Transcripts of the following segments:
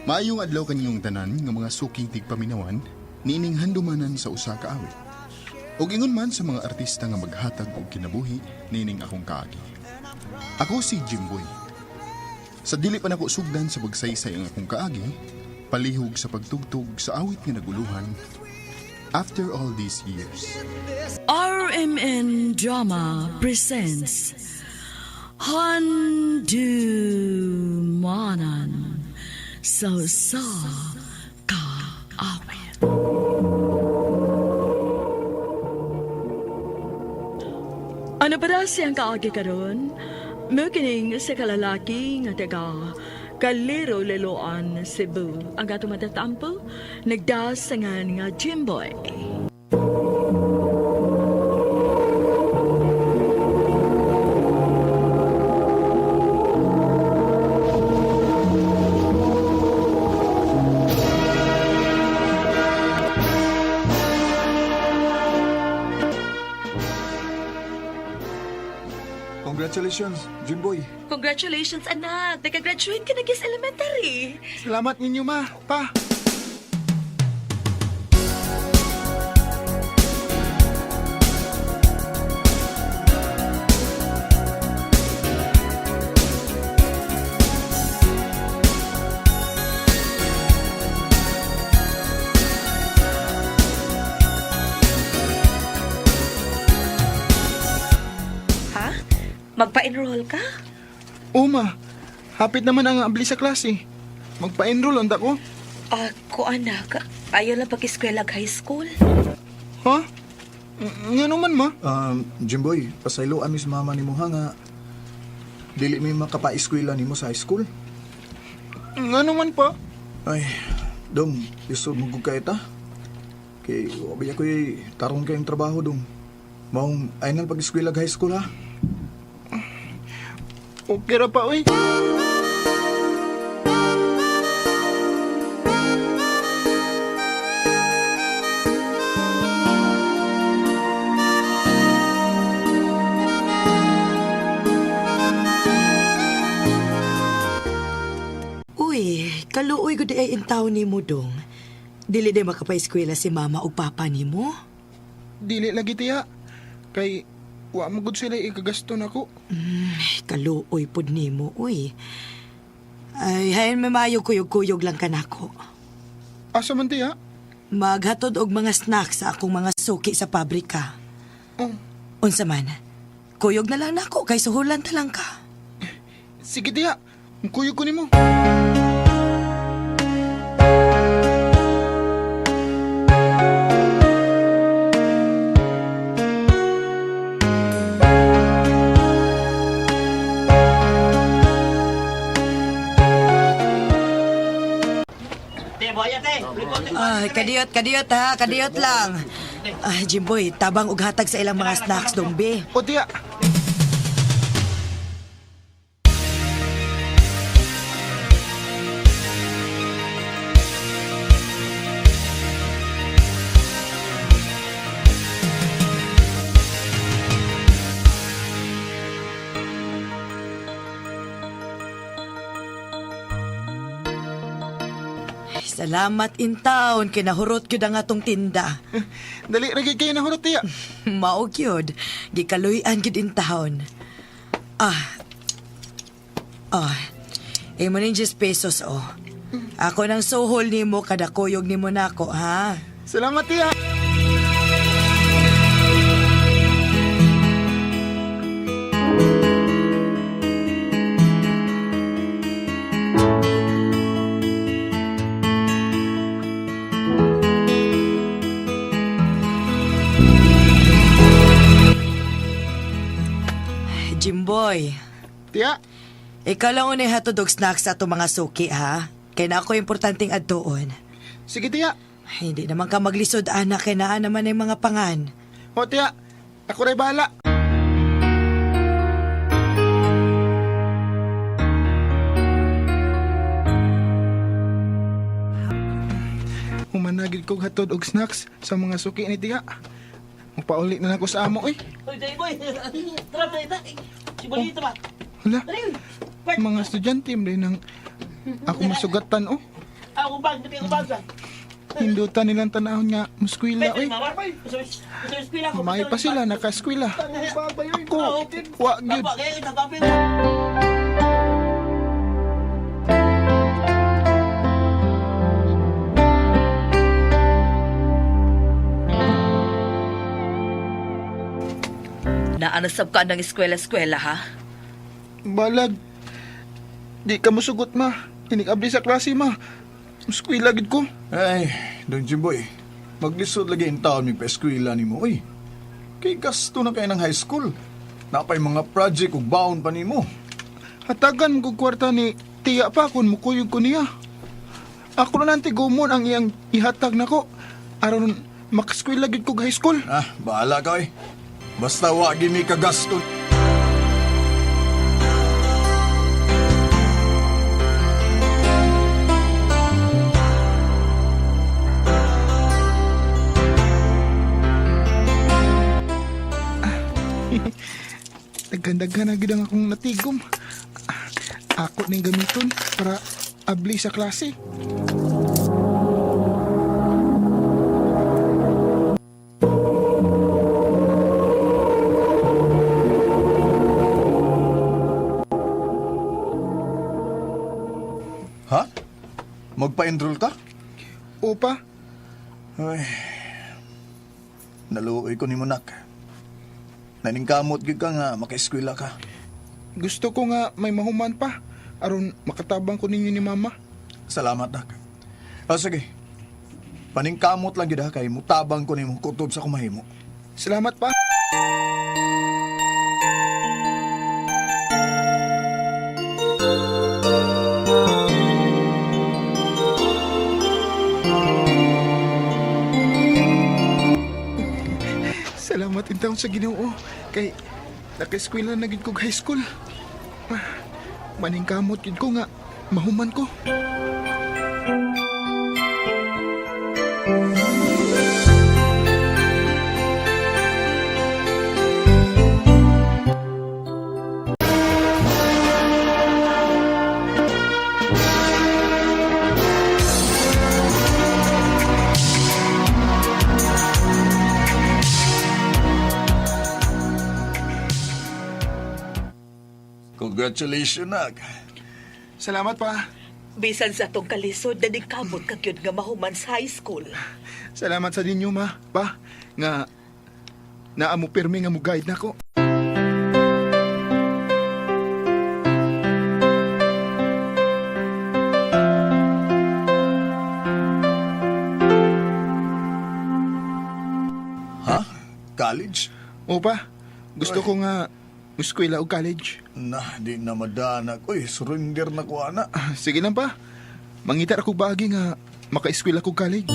Maayong adlaw kaninyong tanan nga mga suking tigpaminawan niining handumanan sa usa ka awit. Ug ingon man sa mga artista nga maghatag og kinabuhi niining akong kaagi. Ako si Jimboy. Sa dili pa nako sugdan sa pagsaysay ang akong kaagi, palihog sa pagtugtog sa awit nga naguluhan, After All These Years. RMN Drama presents Handumanan sa sa kaawit. Ano pa daw siyang kaagi karon? Mukining sa kalalaki nga taga Kaliro Liloan, Cebu. Ang atong matatampo, nagdasangan nga Jimboy. Congratulations, Jimboy. Congratulations, anak! Nakagraduate ka na sa elementary. Salamat ninyo ma, pa. Ha? Magpa-enroll ka? Uma, hapit naman ang abli sa klase. Magpa-enroll unta ko. Ako, anak. Ayaw lang pag-eskwela high school. Ha? Nga naman ma. Jimboy, pasayloan mi sa mama nimo ha nga dili mi makapaeskwela nimo sa high school. Nga naman pa. Ay, dong, isod mo gud kay ta. Kay wabi ako tarong kayong trabaho dong. Maong ay nang pag-eskwela high school ha. Okay ra pa oy. Uy, kaluoy gud ay intaw nimo dong. Dili day makapaeskwela si mama ug papa nimo. Dili lagi tiya. Kay wa mo gud sila ikagasto nako. Ay, kaluoy pud nimo, uy. Ay, hayan may maayo kuyog-kuyog lang kanako. Asa man tiya? Maghatod og mga snacks sa akong mga suki sa pabrika. Oh, Unsa man, kuyog na lang nako kay suhulan ta lang ka. sige tiya. Kuyog ko nimo. Ay, kadiyot, kadiyot ha, kadiyot lang. Ay, Jimboy, tabang og hatag sa ilang mga snacks dong, be. O tiya. Ay, salamat in town, kinahurot gyud ang atong tinda. Dali ra gid kayo na hurot tiya. Mao gyud, gikaluy-an gyud in town. Ah. Ah. Imo ning 10 pesos oh. Ako nang suhol nimo kada kuyog nimo nako ha. Salamat tiya. Jimboy, Tiya. ikaw lang unay hatod og snacks sa atong mga suki ha. Kay na ako importanteng adtuon. Sige tiya. Ay, hindi naman ka maglisod anak kay naa naman ay mga pangan. O tiya. Ako ray bahala. Humanagid kog hatod og snacks sa mga suki ni tiya. Magpauli na lang ko sa amo oy. Oy, day boy. Tara, tara, tara. Si Bolito ba? Hala, Dali. mga estudyante man ng ako masugatan oh. akong bag, pati akong bag. Hindutan nilang tanahon nga muskwila oy. Eskwela ko. May pa sila nakaeskwela. Ako, wa gyud. Naanasab ka ng eskwela-eskwela, ha? Balag. Di ka musugot ma. Inikabli sa klase ma. Muskwila gid ko. Ay, Don Jimboy, maglisod lagi in taon mig pa-eskwela nimo, oy. Kay gasto na kay ng high school. Napay mga project ug baon pa nimo. Hatagan mo kog kwarta ni tiya pa kung mukuyog ko niya. Ako na nanti gumon ang iyang ihatag nako. Aron makaskwela gid kog high school. Ah, bahala ka, oy. Basta wa gini ka gasto. Daghan-daghan na gid ang akong natigom. Ako ning gamiton para abli sa klase. Ha? Magpa-enroll ka? Opa, Ay, naluoy ko ni Monak. Naningkamot gyud ka nga makaeskwela ka. gusto ko nga may mahuman pa aron makatabang ko ninyo ni mama. Salamat, nak. Ah, sige. Paningkamot lang gyud ha kay mutabang ko nimo kutob sa kumahimo. Salamat pa. Salamat intawon sa Ginoo kay nakaeskwela na gid kog high school. Ah, Maningkamot gid ko nga mahuman ko. Congratulations, nak. Salamat pa. Bisan sa atong kalisod, naningkamot ka gyud nga mahuman sa high school. Salamat sa ninyo ma, pa nga naa mo pirmi nga mo guide nako. Ha? College? Opa, gusto ko nga eskwela o college. Na, di na madanak. Uy, surrender na ko, ana. Ah, sige lang pa. Mangita ako baagi nga makaeskwela ko college.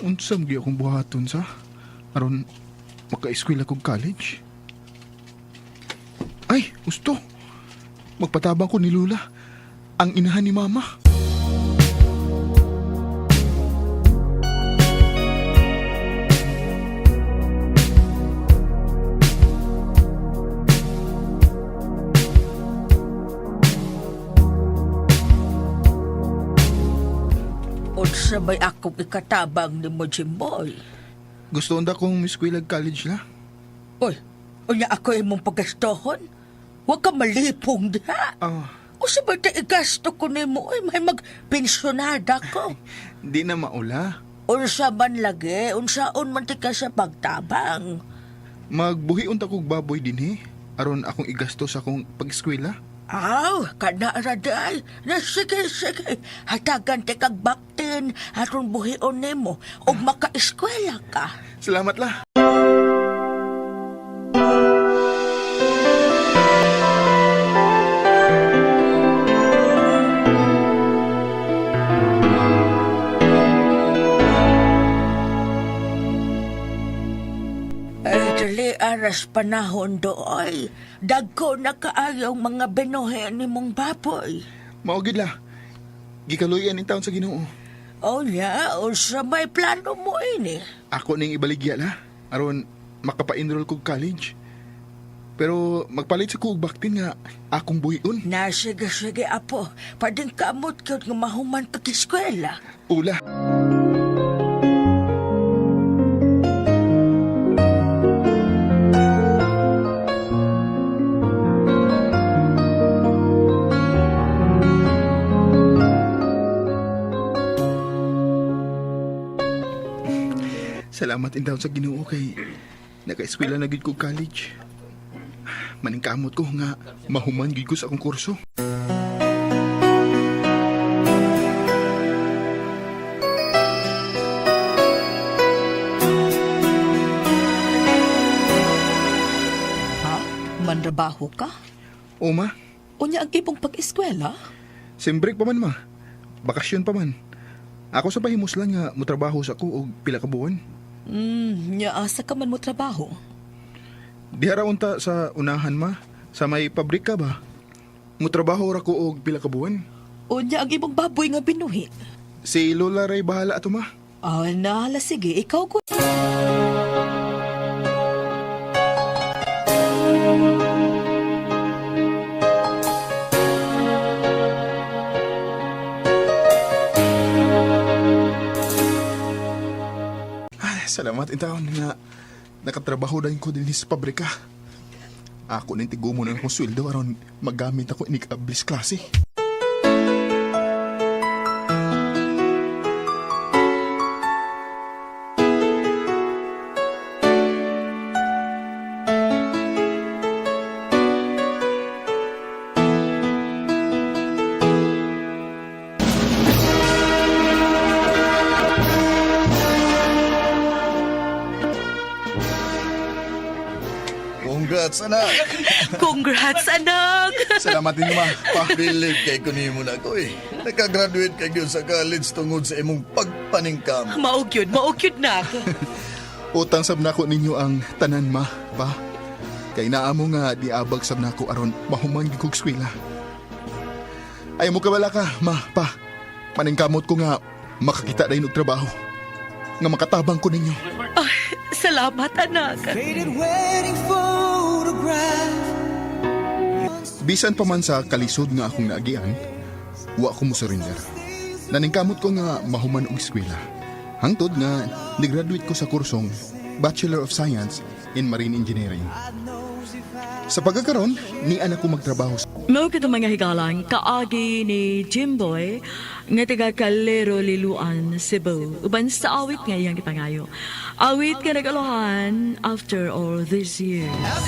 Unsa gyud akong buhaton sa aron makaeskwela kog college? Ay, gusto. Magpatabang ko ni Lula. Ang inahan ni Mama. Unsa may akong ikatabang ni mo, Jimboy? Gusto unda kong eskwela college la. Uy, unya ako imong pagastohon? Huwag ka malipong diha. Ah, Unsa ba ta igasto ko nimo? Uy, may magpensyonada ko. di na maula. Unsa man lagi, unsaon man ti ka sa pagtabang. Magbuhi unta kog baboy dinhi aron akong igasto sa akong pag-eskwela. Aw, kana raday. Na sige, sige. Hatagan ti kag baktin aron buhion nimo ug makaeskwela ka. Salamat la. Ay, dali, ara. Usaras panahon doy. Dagko na kaayong mga binuhi ni mong baboy. Mao gid la. Gikaluyan in taon sa Ginoo. O ya, usa may plano mo ini. Ako ning ibaligya la aron makapa-enroll kog college. Pero magpalit sa ko og baktin nga akong buhion. Na sige sige apo, pading kamot gyud nga mahuman pag-eskwela. Ula. Salamat indaw sa Ginoo kay naka-eskwela na gid ko college. Maningkamot ko nga mahuman gid ko sa akong kurso. Ha? Manrabaho ka? O ma, Unya ang ibong pag-eskwela? sem break pa man ma. Bakasyon pa man. Ako sa pahimuslan nga motrabaho sa ko og pila ka buwan. Nya asa ka man mo trabaho. Diha ra unta sa unahan ma, sa may pabrika ba. Motrabaho ra ko og pila ka buwan. Unya ang ibong baboy nga binuhi. Si Lola ray bahala ato ma. Ah, nahala sige, ikaw ko. Ay, salamat intawon nga nakatrabaho dayon ko dinhi sa pabrika. Ako ning tigumo ng akong sweldo aron magamit ako inig ablis klase. Congrats, anak. Congrats, anak! Salamat din ma. Pa. Believe kay kunimo na ko eh. Nakagraduate kay gyud sa college tungod sa imong pagpaningkam. Maugyod, maugyod na. Utang sab nako ninyo ang tanan ma, pa. Kay naa mo nga diabag sab nako aron mahuman gyud kog eskwela. Ay mo kabala ka, ma, pa. Paningkamot ko nga makakita dayon og trabaho. Nga makatabang ko ninyo. Ay, salamat, anak. Bisan pa man sa kalisod nga akong naagian, wa ko mo surrender. Naningkamot ko nga mahuman og eskwela. Hangtod nga nigraduate ko sa kursong Bachelor of Science in Marine Engineering. Sa pagkakaron, ni anak ko magtrabaho sa Mao kito mga higalang kaagi ni Jimboy nga taga Calero Liluan, Cebu. Uban sa awit nga iyang gipangayo. Awit nga nag-alohan after all these years.